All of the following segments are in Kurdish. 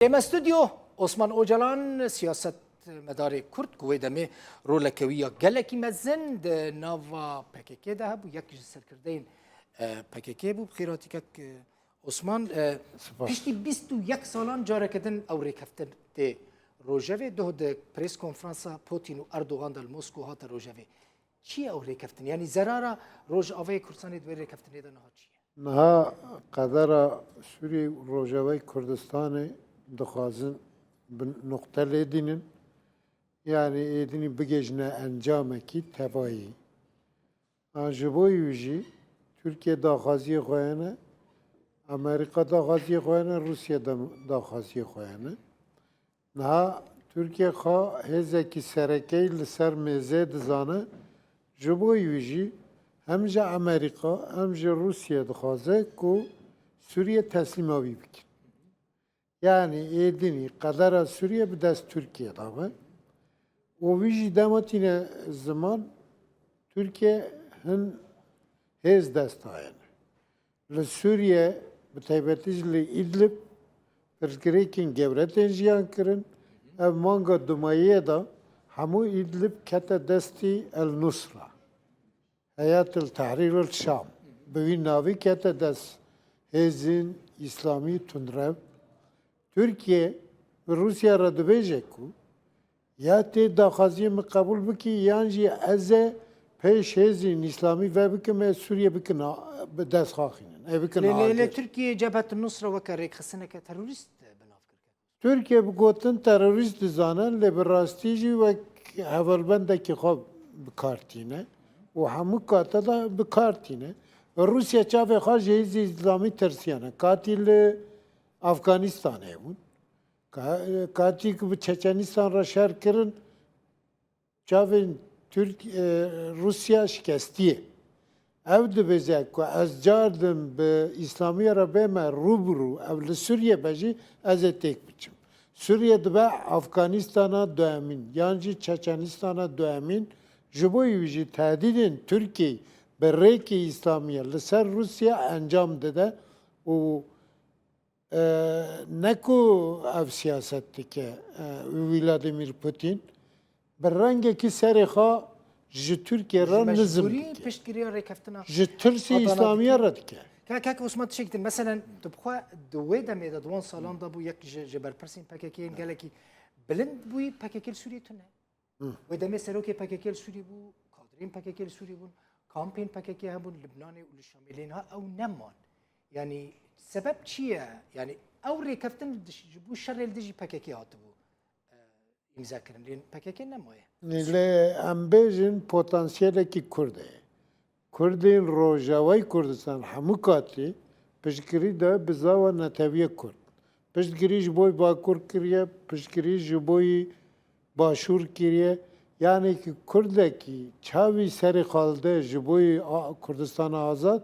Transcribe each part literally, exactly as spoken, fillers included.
Ê me stûdyo, Osman Ocalan, siyasetmedarê Kurd ku wê demê roleke wî ya gelekî mezin di nava P K K de hebû, yek ji serkirdeyên, e, P K K bû. Bi xêr hatî kek, e, Osman, e, Spas. Piştî bîst û yek salan careke din ew rêkeftin tê rojevê. Doh di prês konferansa Putin û Erdogan de li Moskow hate rojevê. Çi ye ew rêkeftin? Yanî zerara Rojavayê Kurdistanê di wê rêkeftinê de niha çi ye? Niha qedera Sûriyê û Rojavayê Kurdistanê dixwazin bi nuqte lê dînin. Yanî êdînî bigihîjine encamekî tevayî. Ha, ji bo wî jî Tirkiye daxwaziyê xwe hene, Amerîka daxwaziyê xwe hene, Rûsya da-, daxwaziyê xwe hene. Niha Tirkiye xwe hêzekî serekeyî li ser mêzê dizane, ji bo wî jî hem ji Amerîka hem ji Rûsya dixwaze ku Sûriye teslîma wî bikin. Yanî êdînî qedera Sûriye bi dest Tirkiye de be. Û wî jî dema tîne ziman Tirkiye hin hêz dest dayene. Li Sûriye, bi taybetî jî li Îdlib, pirsgirêkên gewre tên jiyan kirin. Ev manga dumayî ye de hemû Îdlib kete destî El Nusra, Heyat El Tehrîr El Şam. Bi wî navî kete dest hêzên Îslamî tundrew. Tirkiye bi Rûsya re dibêje ku ya tê daxwaziyê min qebûl bikî, yan jî ez ê pêş hêzên Îslamî vebikim, ez Sûriye bikin, bi dest xwe xînin. Ê bikin Lê, lê, lê aciz. Tirkiye Cebhet Nusra weke rêkxistineke terorîst bi nav kir. Tirkiye bi gotin terorîst dizane, lê bi rastî jî wek hevalbendekî xwe bi kar tîne û hemû kate de bi kar tîne. Rûsya çavê xwe ji hêzên Îslamî tirsiyane. Katî li Afganistanê bûn. Ka-, katî ku bi Çeçenistan re şer kirin, çavên Tirk-, e, Rûsya şikestî ye. Ew dibêje ku ez cardim bi Îslamiya re bême rû bi rû, ew li Sûriye be jî ez ê têk biçim. Sûriye dibe Afganistana duemîn, yan jî Çeçenistana duemîn, ji bo wî jî tehdîdên Tirkiyeyê bi rêkê Îslamiye li ser Rûsya encam dide û E, ne ku ev siyaset dike, e, Vladimir Putin bi rengekî serê xwe ji Tirkiye re nizm dike. Piştgiriya rêkeftina Ji tirsê Adana Îslamiyê dike. re dike. Ka-, kak Osman tişek din, meselen, tu bi xwe di wê demê de, di wan salan de bû yek ji, ji berpirsên P K K yên gelekî bilind bûyî, P K K li Sûriyê tune. Hı. Wê demê serokê P K K li Sûriyê bû, kadrên P K K li Sûriyê bûn, kampên P K K hebûn li Libnanê û li Şamê, lê niha ew neman. Yanî sebeb çi ye? Yanî ew rêkeftin li dij-, ji bo şerê li dijî P K K hatibû, e, îmza kirin. Lê P K K nemaye. Lê em bêjin potansiyelekî Kurd e. Kurdên Rojavayê Kurdistan hemû katî piştgirî de bi zawa netewiyê Kurd. Piştgirî ji bo Bakur kiriye, piştgirî ji bo Başûr kiriye. Yanî ki Kurdekî çavî serê xwe dide ji bo a-, Kurdistana azad,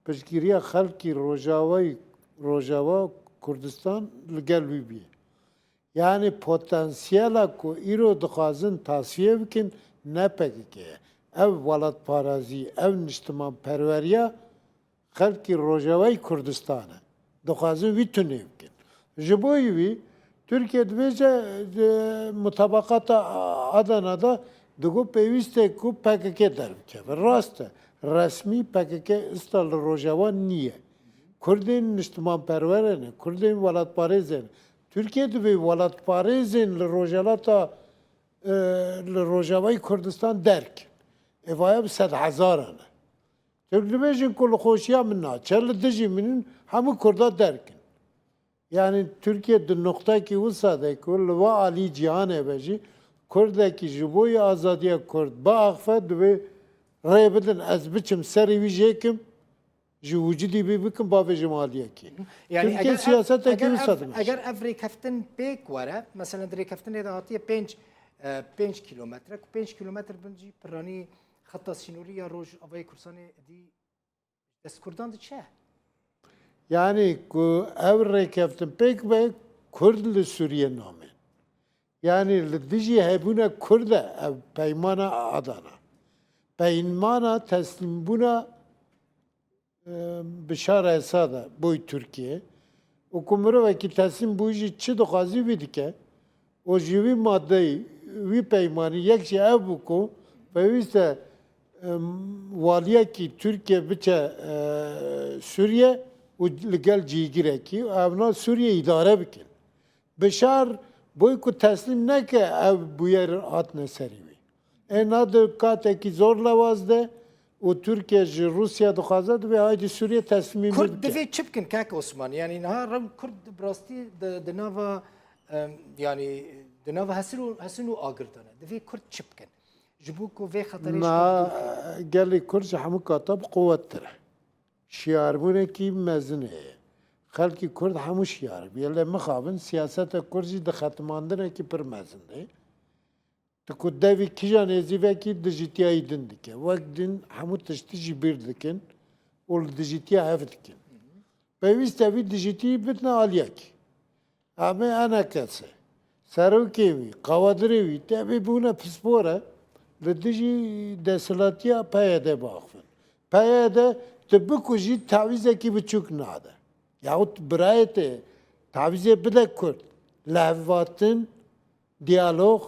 piştgiriya xelkî Rojavayê, Rojava Kurdistan li gel wî bûye. Yanî potansiyela ku îro dixwazin tasfiye bikin ne P K K ye. Ev welatparazî, ev niştimanperweriya xelkî Rojavayê Kurdistan e. Dixwazin wî tune bikin. Ji bo wî Tirkiye dibêje, di mutabakata Adana de digot pêwîst e ku P K K derbikeve. Rast e. Resmî P K K ista li Rojava niye. Kurdên niştimanperwer ne, Kurdên welatparêz ne. Tirkiye divê welatparêzên li Rojhilata, e, li Rojavayê Kurdistan derkin. Ê vaya bi sedhezaran e. Tirk dibêjin ku li xweşiya min naçe, li dijî min in, hemû Kurda derkin. Yanî Tirkiye di nuqtekî wisa de ku li va alî cîhanê be jî, Kurdekî ji bo yê azadiya Kurd biaxife, divê rê bidin ez biçim serê wî jêkim, ji wicudî bî bikim, bavêjim aliyekî. Yanî Tirkiye eger ev, siyaseteke eger wisa ev, dime. Eger ev rêkeftin pêk were, meselen di rêkeftinê de hatiye pênc, e, pênc kîlometre, ku pênc kîlometre bin jî piranî xeta sînorî ya Rojavayê Kurdistanê dî dest Kurdan diçe. Yanî ku ev rêkeftin pêk be, Kurd li Sûriye name. Yanî li dijî hebûna Kurd e ev peymana Adana. Peymana teslîmbûna, e, Bişar Esad e boy Tirkiye. û ku mirovekî teslîm bûyî jî çi dixwazî wî dike. Û ji wî madeyî, wî peymanî yek jî ev bû ku pêwîst e, em, waliyekî Tirkiye biçe, e, Sûriye û li gel cîgirekî evna Sûriye îdare bikin. Bişar boy ku teslîm neke ev bûyer hatine serî wî. Ê na di katekî zor lewaz de û Tirkiye ji Rûsya dixwaze dibê haydî Sûriye teslîmî min Kurd bike. Divê çi bikin kak Osman? Yanî niha rew Kurd bi rastî di, di nava, em, yanî di nava hesin û, hesin û agir de ne. Divê Kurd çi bikin? Ji bo ku vê xeterê ji Na, Kurd gelê Kurd ji hemû kata bi quwettir e. Şiyarbûnekî mezin heye. Xelkî Kurd hemû şiyar bûye. Lê mixabin siyaseta Kurd jî di xetimandinekî pir mezin de. Tu ku devî kîja nêzî vekî dijîtiya yî din dike. Wek din hemû tiştî jî bîr dikin û li dijîtiya hev dikin. Pêwîst e vî dijîtî bidine aliyekî. Em ê enekese. Serokê wî, qawadirê wî, tevî bûne pispor e, li dijî desthilatiya P Y D biaxivin. P Y D tu bikujî tawîzekî biçûk nade. Yahut birayê te tawîzê bide Kurd. Lihevhatin, diyalog,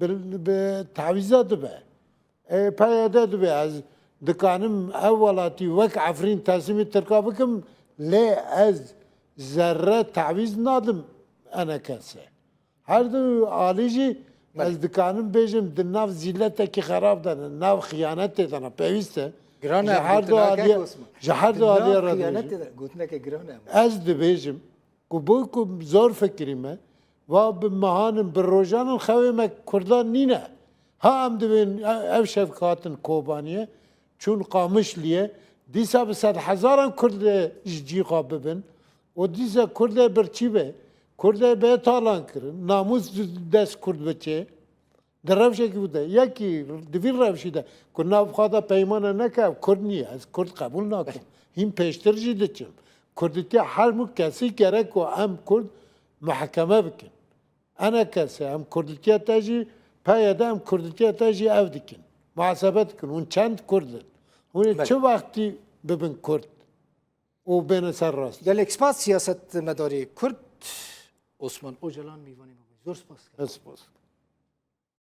bi, bi tawîza dibe. E, P Y D dibe. Ez dikanim ev welatî wek Efrîn teslîmî Tirka bikim, lê ez zerre tawîz nadim enekese. Her du alî jî Belê. Ez dikanim bêjim di nav zîletekî xerab de ne, nav xiyanetê de ne, pêwîst e. Giran e, Ji her du gotineke alî, Osman. Ji her du Di nav alî re xiyanetê dibêjim. De, gotineke giran e. Ez dibêjim, ku bo ku zor fikirî me, va bi mehan in, bi rojan in xewê me Kurdan nîne. Ha em dibên, e-, ev şev hatin Kobaniyê, çûn Qamişliyê, dîsa bi sedhezaran Kurd ji cî xwe bibin û dîsa Kurdê birçî be, Kurdê bê talan kirin, namûs dest Kurd biçe. Di rewşekî wî de, yekî di vî rewşî de ku nav xwe de peymane neke, ev Kurd niye, ez Kurd qebûl nakim. Hîn pêştir jî diçim. Kurdîtiya her mû kesî gerek ku em Kurd muhekeme bikin. Enekese, em Kurdîtiya te jî, P Y D em Kurdîtiya te jî ev dikin. Muhasebe dikin. Hûn çend Kurd in? Hûn ê Belê. Çi wextî bibin Kurd û bêne ser rastî? Gelek spas siyasetmedarê Kurd Osman Ocalan mîvanê me bû. Zor spas. Ez spas.